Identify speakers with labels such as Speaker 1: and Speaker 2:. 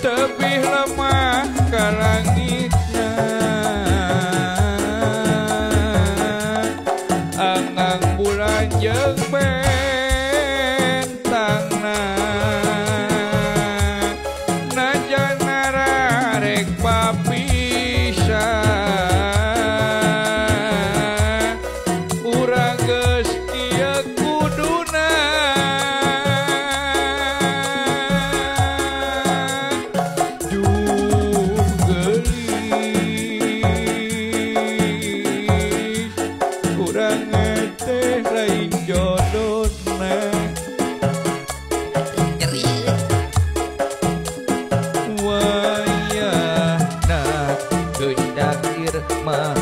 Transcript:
Speaker 1: Tebih lemah ka langitna Angang bulan jeung bentangna Najan nararek papisah Urang geus kieu kuduna Duh geulis Urang teh lain jodona Wayahna geus takdir mah